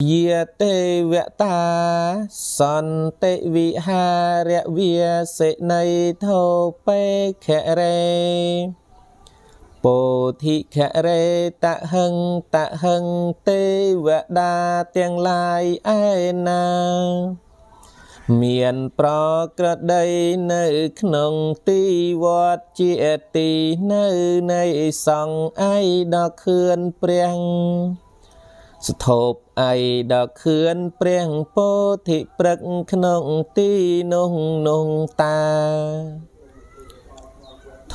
យាទេវតាសន្តិវិហារវាសិណីធោបេខរេពោធិខរេតហឹងតហឹង ទេវតាទាំងឡាយឯណា មានប្រក្រតីនៅក្នុងទីវត្តជាទីនៅនៃសង្ឃ ឯដល់ខឿនព្រះស្ថូប ឯដល់ខឿនព្រះពោធិព្រឹកក្នុងទីនោះនោះតា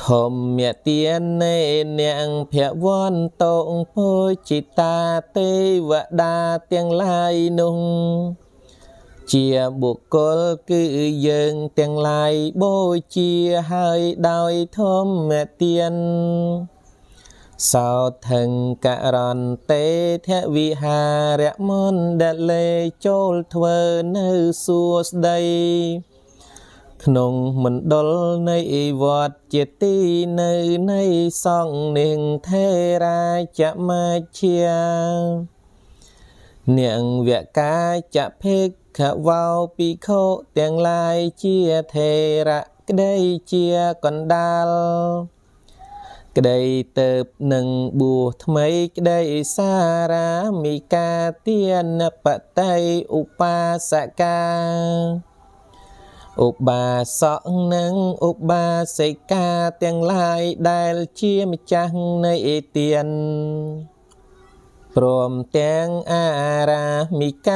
ធម្មទានេ អ្នកភវន្តោពុជិតា ទេវតាទាំងឡាយនោះជាបុគ្គលគឺយើងទាំងឡាយបូជាហើយដោយធម្មទាន សោថឹងករន្ទេធវិហារមណ្ដលេ ចូលធ្វើនៅសួស្តីក្នុងមណ្ឌលនៃវត្តជាទីនៅនៃសង្ឃ នាងថេរាចមច្ឆា នាងវកាចភិក្ខវោភិក្ខុទាំងឡាយជាថេរៈក្តីជាកណ្ដាលក្តី ទៅនឹងបួសថ្មីក្តី សារាមិកាទានបតី ឧបាសកាឧបាសកនិងឧបាសិកាទាំងឡាយដែលជាម្ចាស់នៃទាន ព្រមទាំងអារាមិក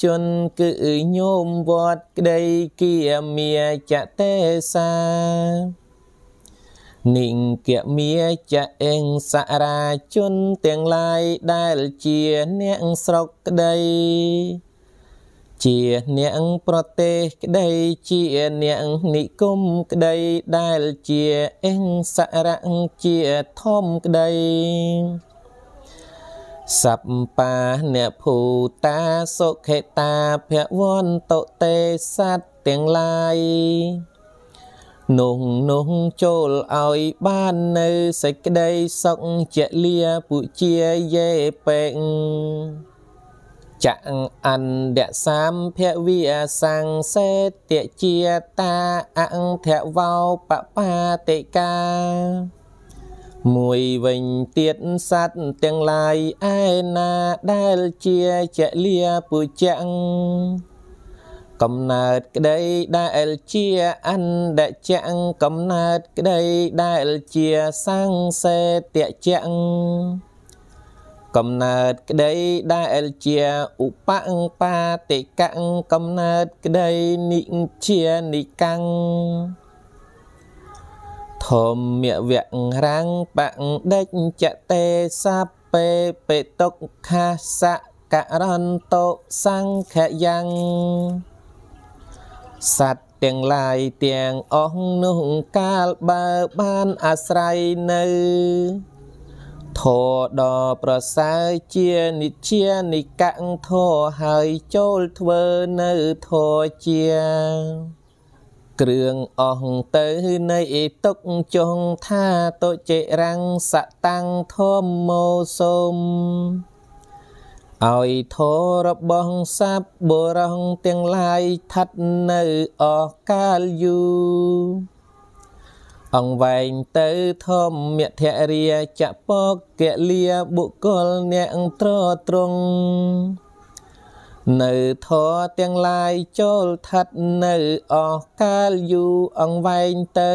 ជនគឺញោមវត្តក្តី គាមាចតេសានិង្គមាចអេងសរាជនទាំងឡាយដែលជាអ្នកស្រុកក្តី ជាអ្នកប្រទេសក្តី ជាអ្នកនិគមក្តី ដែលជាអេងសរៈជាធំក្តី សប្បាអ្នកភូតាសុខេតាភវន្តតេ សត្វទាំងឡាយនោះនោះចូលឲ្យបាននៅសេចក្តីសុខ ជាលាពុជាយេពេងចអន្តសម្ភវិសង្សេតជាតាអន្ធវោបបាតិកា។ មួយវិញទៀត សត្វទាំងឡាយឯណាដែលជាចលាពុជៈកំណើតក្តី ដែលជាអន្តចៈកំណើតក្តី ដែលជាសង្សេតចៈកំណើតក្តី ដែលជាឧបបាតិកៈកំណើតក្តី និជានិកាំងធម្មវៈរាំងបដិច្ចតេ សពេបេតុខាសៈករន្តោសង្ឃយ៉ាង។ សត្វទាំងឡាយទាំងអស់នោះ កាលបើបានអាស្រ័យនៅធម៌ដ៏ប្រសើរជានិជានិកៈធម៌ ហើយចូលធ្វើនៅធម៌ជាគ្រឿងអស់ទៅនៃទុក ចុងថាតុចិរាំងសតាំងធម្មោ សូមឲ្យធររបស់សពបុរសទាំងឡាយស្ថិតនៅអស់កាលយូរអង្វែងទៅ។ ធម្មធរិយចពកលា បុគ្គលអ្នកត្រត្រង់នៅធរទាំងឡាយ ចូលស្ថិតនៅអស់កាលយូរអង្វែងទៅ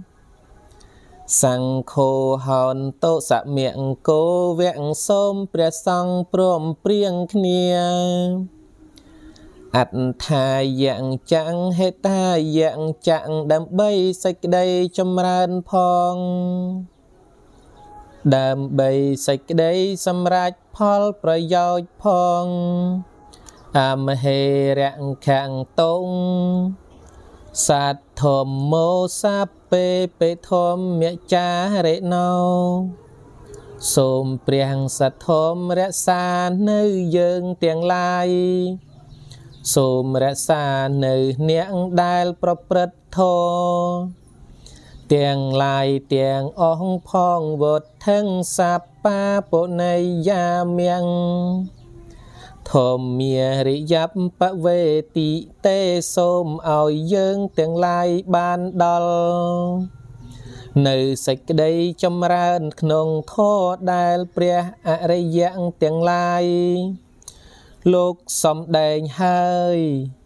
។ សង្ឃោហន្តោសមង្គោវៈ សូមព្រះសង្ឃព្រមព្រៀងគ្នា អត្ថាយ៉ាងចាំងហេតាយ៉ាងចាំង ដើម្បីសេចក្តីចម្រើនផង ដើម្បីសេចក្តីសម្រេចផលប្រយោជន៍ផង អមហេរខੰតុងសត្វធម្មោ សពេបេធម្មចារិណោ សូមព្រះសទ្ធមរក្សានៅយើងទាំងឡាយ សូមរក្សានៅអ្នកដែលប្រព្រឹត្តធម៌ទាំងឡាយទាំងអស់ផង វុទ្ធិងសប្បាពុនយាមៀង ធម្មារិយបវេតិទេ សូមឲ្យយើងទាំងឡាយបានដល់នៅសេចក្តីចម្រើនក្នុងធម៌ ដែលព្រះអរិយទាំងឡាយលោកសំដែងហើយ។